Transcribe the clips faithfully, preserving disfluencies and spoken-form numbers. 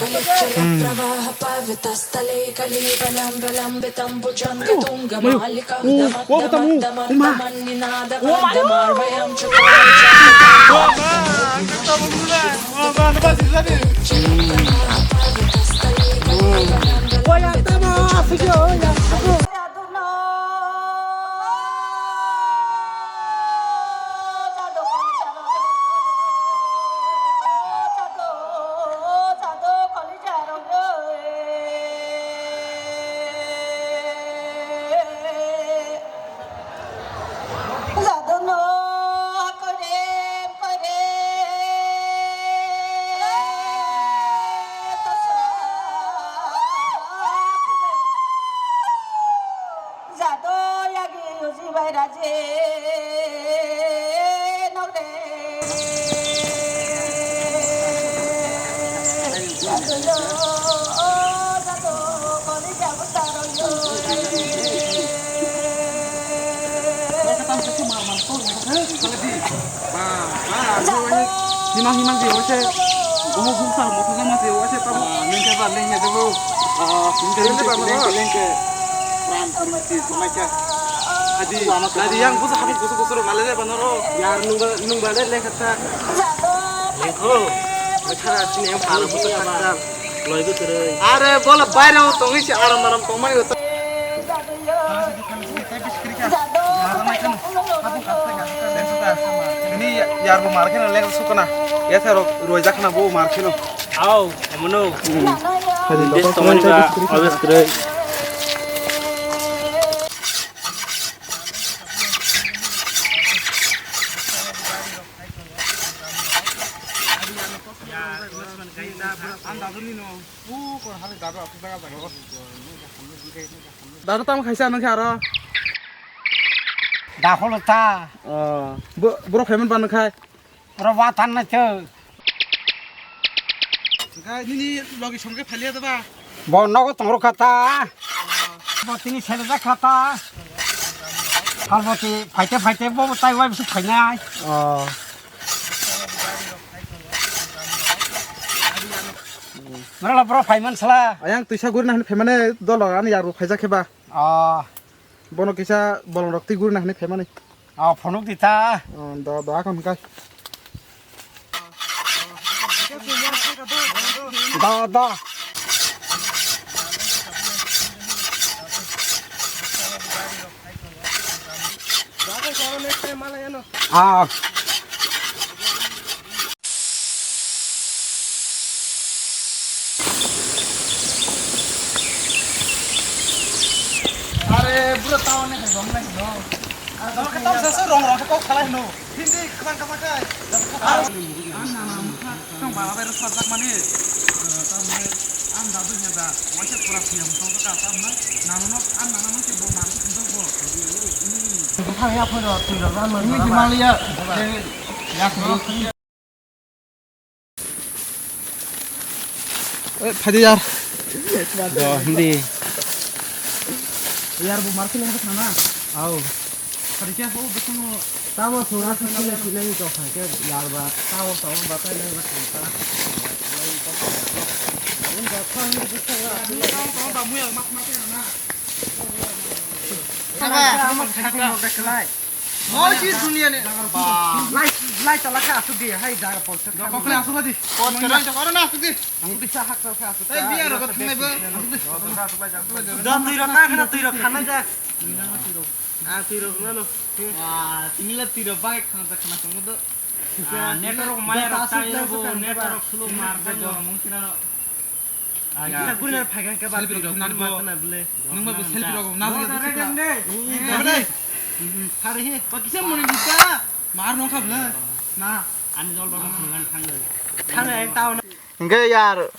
जलप्रवाहपावितस्थले कलीवलम्बलम्बितम्बुजङ्गतुङ्गमालिकां दमद्दमद्दमर्दमन्निनादमर्दमाह्वयं चकार Jado yagi yuji bai raje nokde. Jado yo, jado kori jabo taro yo. Himang himang di ose. Bomo buksa mo kujang ma di ose tamo. Nengke ba nengke debo. Nengke lengke lengke. Pran puri ti sumai kya. Adi, adi yang busa habis busa busa ro malele banoro. Yar nungba nungba le lengke ta. Lengko. Bachara sini yang para busa kata. Loi bu tere. Are bola baire tongwi si aram aram tongmani. Ini yarbo markeno leng sukana. Ya sero roja khana bo markeno. Au, emono. Bis tongmani ba obes kre. Dado tamo khaisa nang khe aro. Dakholo ta. Oh, bo-, borok phaimani ba nang khai. Oro wa than nai tho. Khai nini logi songke phalia da ba. Bo nogo tongro kha ta. Bo tini sele da kha ta. Halboti phaite phaite bo tai wai bisu phainai. Oh. Mara la bro phaiman sala. Ayang tuisa gurina hini phaimane dolo ani yaru phaijak khe ba. Oh. Bono kisa bolong rok twi gurina hini phaimani. Oh, phunuk di ta. Oh, do, do, akon kai. Do, do. Ah. Are, bro, tao ne hai bom nai no. Tao ke tao sa sa rong rong ke kok salai no. Hindi khang ka makai. An na na mukha tong bala bai rasa jak mani. Tao ne an da du nya da. Waise pura siam tong ka tao na. Na no an na na mukha bo ma tong bo. Bukha ya pho do tu do ba no. Ni di mali ya. Ya ko. Eh, phadi yar. Do, hindi. Yar bo market lengkha thangna. Au. Phadi kya ho, bisingo. Tamo sura sura sila ni to kha ke yar ba. Tamo tamo batai nai ba thangta. Tamo tamo ba muya mak mak na. Saba, saba, saba. Moi si dunia ne. Lai, lai tala kha asuk di, hai jaga pol. Kok kena asuk di. Pol kena asuk di. Asuk di. Sa hak kha asuk. Ei, biar rok thangnai bo. Asuk di. Do twi rok kha na, twi rok kha na ja. Ah, twi rok na no. Ah, tini la twi rok bai kha na kha na tong do. Ah, network maya rok tai rok, network slow mar do. Mung kina no. Kita gurina phaikan ke ba. Selfie rok nang bo. Nung ba selfie rok nang bo. Hari he. Pakisa muni dita. Mar nong kha bla. Na. Ani jol ba mung kan thang. Thang ek taon. Hingke yar.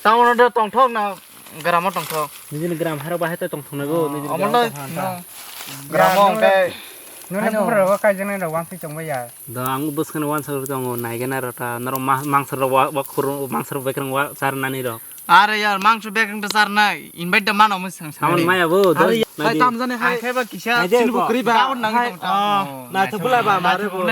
Taon do tongthok na gramo tongthok. Nijini gram haro bahai to tongthok na go. Nijini gram. Gramo hingke. Nuna bukra rok kaijaknai rok wansai tongbai ya. Da ang bwskano wansai rok tongo, naigena rok ta, norok ma-, mangsa rok wa, wa khoro, mangsa rok bekreng wa charnani rok. Are yar, mangsa bekreng ta charnai, invite da mano mui sang sang. Tamon maya bo, da. Are yar, hai tamjani hai. Hai ba kisa. Hai de, sini bo bo. Kri ba. Daun nang tong ta. Oh, na to bula ba, ma to bo.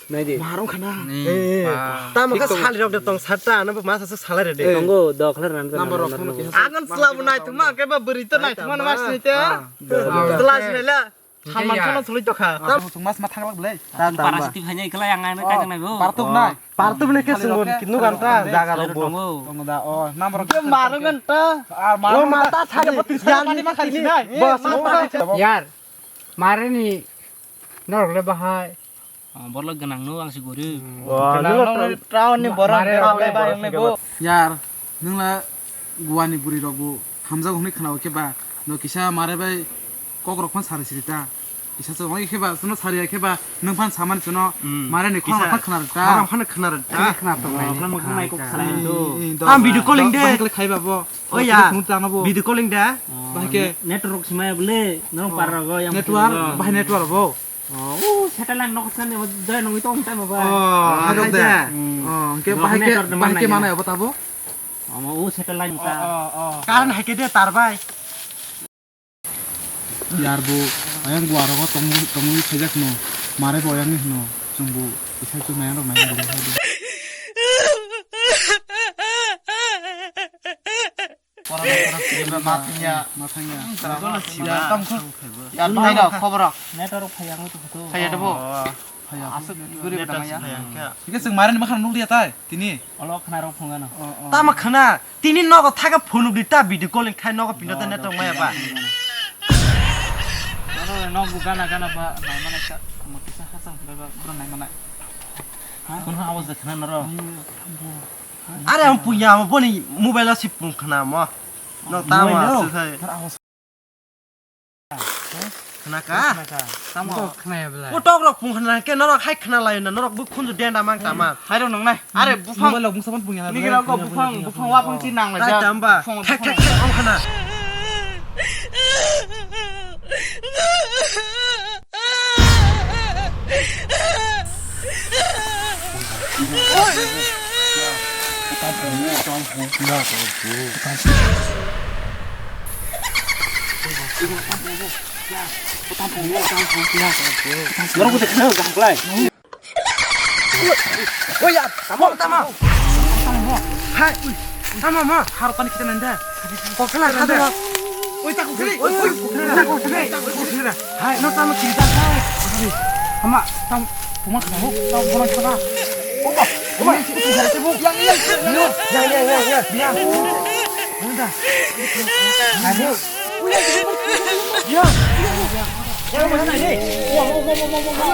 Naidi. Maharong khana. Ni, Eh, eh. Tamo khe salirok de tong satta, ano bo masa se salai rede. Tongo, dokhler nan. Number rok phone kisa. Agon sla bo nai thuma, ke ba bwrwi to nai thuma, mas ni te. Sla sila. Salman Khan sului to kha. Tamo thung mas ma thang lak belai. Parasiti phanya ikla yang ngai ngai kajang nai bo. Partuk nai. Partuk nai ke sung kitnu ganta jaga rok bo. Tongo da, oh, number rok. Maharong ganta. Ah, maharong mata thale bo tisa tani ma khani nai. Bos. Yar. Mare ni norok le bahai. Oh, borok gwnang no ang si gori. Gwnang no town ni borok mare rok le bahai le bo. Yar, nwng la Goa ni bwrwi rok bo hamjago hwnwi khwnao khe ba, no kisa mare bai kok rok phan sari siri ta. Kisa se oi khe ba, suno sari ya khe ba, nwng phan samani suno mare ni khorang phan khwnar ta. Khorang phan khwnar ta. Khwnar ta. Khwnar ta. Ang video calling de. Bahai khe khai ba bo. Oh ya. Video calling de. Bahai khe network simaya bole, nang para go yang network, bahai network bo. Oh, satellite nok sani doi nungwi tong tamo ba. Oh, hai rok de. Oh, hwnkhe bahai khe, bahai khe manai abo tabo. Omo o satellite ta. Oh, oh. Karan hai khe de tar bai. Yar bo, ayang bo arogo tongwi, tongwi khaijak no. Mare bo ayang ni hino. Chwng bo isai chwng nayang rok nayang bo. Pora pora pora ma thangya. Ma thangya. Tamo kho. Yar bahai rok khobor rok. Network phai ang tu. Phai ya debo. Phai ya. Asuk guri bana ya. Hingke chwng mare ni makhang nukliya tai tini. Olo khna rok phunga no. Tamo khna. Tini nogo thaga phunuk di ta video calling khai nogo pinda ta network maya ba. Oro nok bu gana gana ba nai mana ka mo kisa hasang ba bro nai mana. Ha? Kono awas de khna noro. Are ang punya amo boni mobile o si pung khna mo. No tamo asuk hai. Khna ka? Khna ka. Tamo. Khna ya bla. O tok rok pung khna ke norok hai khna lai na norok bu khunju denda mang tama. Hai rok nang nai. Are buphang. Mobile rok bung saban pung ya. Nigi rok buphang, buphang wa pang chi nang lai. Tai tamba. Thek thek thek ong khna. Norok bo de khna kaham klai. Oya, tamo, tamo. Hai, tamo, mo. Harap tani kita nanda. Kokla, nanda. Oi, tak kukri. Oi, oi, tak kukri. Tak kukri. Hai, no tamo kita. Ama, tam, tuma khana ho, tam bona khana. Oba, oba, itu harus bu. Yang, yang, yang, yang, yang, yang. Yang. Udah. Aduh. Ya. Ya, mana ni? Wah, wah, wah.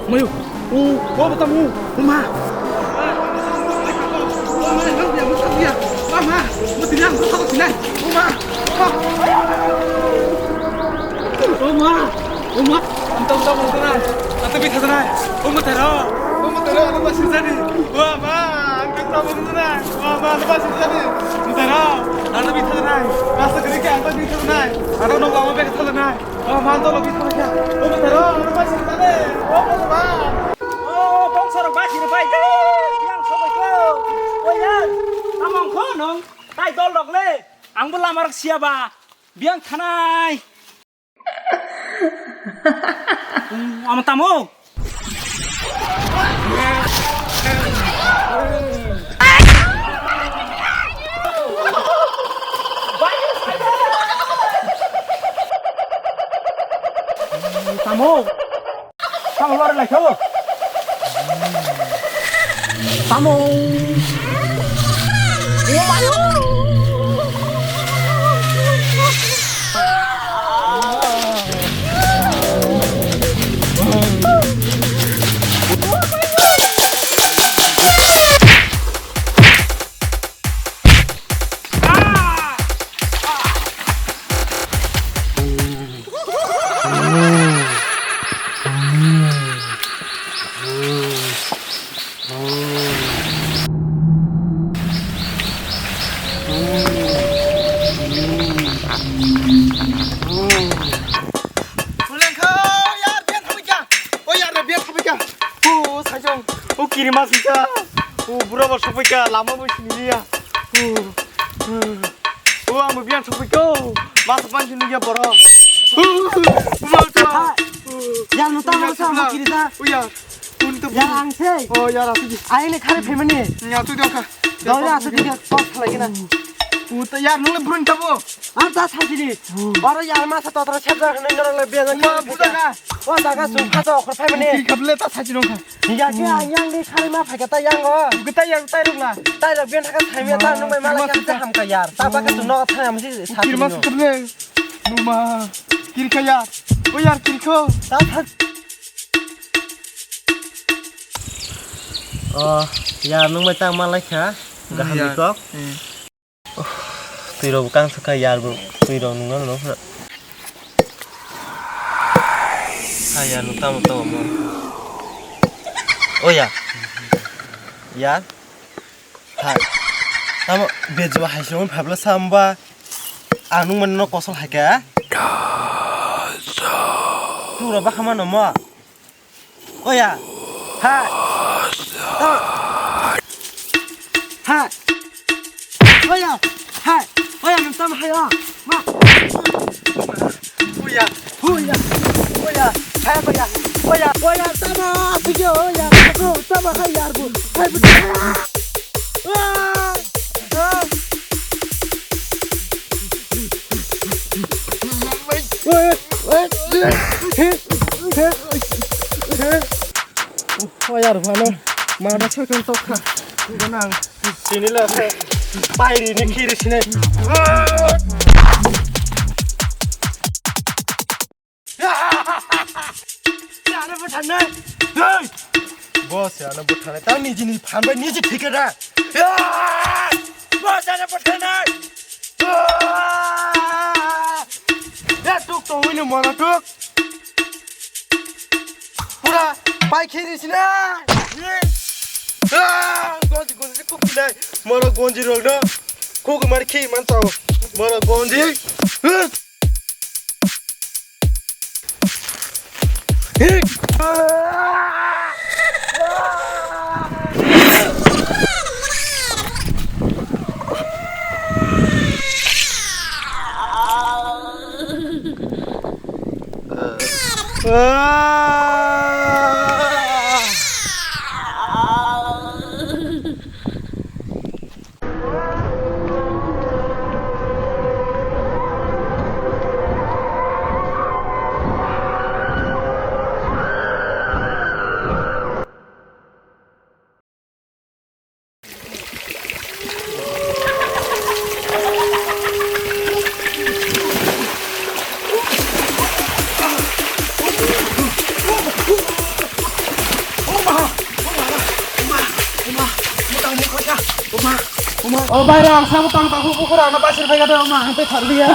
Mayo. O, o, bata mo. O ma. O ma, nang dia mo dia. O ma, mo dia mo dia. O ma. O ma. O ma. Ang tamo tamo na. Ang tabi thadana. O ma taro. O ma taro. Ano ba sisani. O ma. Ang tamo tamo na. O ma. Ano ba sisani. Mo taro. Ang tabi thadana. Rasta kiri ke ang tabi thadana. Ano no ba mo be thadana. O ma, ang tamo tamo na. O ma taro. Ano ba sisani. O ma. O bongsorok ba sini pai. Yang sobai ko. O yang. Among ko nong. Tai dol dok le. Ang bo lama rok siya ba. Biang thanai. Ama tamo. Tamo. Tamo lori lai kho. Tamo. Uleng kho, yar, biya thabai kha. O yar, biya thabai kha. O, sajong. O, kirima sika. O, bura bo sopoi kha, lama bo sini ya. O, o, ang bo biya sopoi kha. Masa pansi nungya boro. O, o, o, o, o. Yar, no tamo sa mo kiri da. O yar. Yar ang se. O yar, asuk di. Aile khare phaimani. Asuk di, okha. Dole asuk di, kok khalai gina. Uta yar, nung le brun tabo. Ang ta sajini. Oro yar masa totra sebja hwnwi norok le bejak. Uma buda na. O jaga sung khato okhor phaimani. Ki khable ta sajini okha. Ya ke ang yang ni khare ma phaika ta yang o. Gita yar tai rok na. Tai rok ben thaka thaimya ta nung bai mala khe hamka yar. Ta baka tu no thaya msi sajini. Kirma sukle. Numa. Kirkha yar. O yar kirkho. Ta O, yar nung bai tang ma lai kha, gaham ni kok. Twi rok bwkang thwkha yar bo, twi rok nungna no phra. Ha yar nung tamo tamo mo. O yar. Yar. Hai. Tamo bejwa hai song phabla samba. Ang nung mano kosol hai kha. Tura bakha mano mo. Oya. Hai. Tama. Hai. Oya. Hai. Oya, nung tamo hai o. Ma. Oya. Oya. Oya. Hai, oya. Oya. Oya, tamo. Video, oya. Tamo, tamo, hai, yar, bu. Hai, bu. Ah. Ah. O yar, mano, mano circle tokha. Ganang. Sini la, pairi ni khiri sini. Ano bwtharnai. Hey! Boss, ano bwtharnai. Tang nijini phan bai niji thikera. Boss, ano bwtharnai. Ya tuk to wini mona tuk. Pura pai khiri sina. Gonji gonji kuk nai. Mora gonji rogno. Kuk mar khi man tao. Mora gonji. O bai rang, samo tang tang, kuk kuk rang, na basir phai gade, ma, ang te thar liya.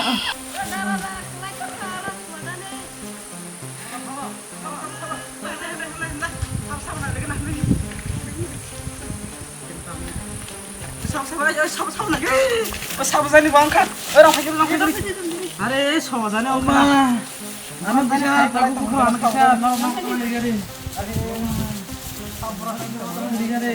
Sab, sab, ai, ai, sab, sab lagi. Oh, sab jani bang kha. Oi, rang phai, rang phai. Are, sab jani, oh, ma. Ano bisa, tabu ko, ano bisa, no, no, no, ligari. Ligari.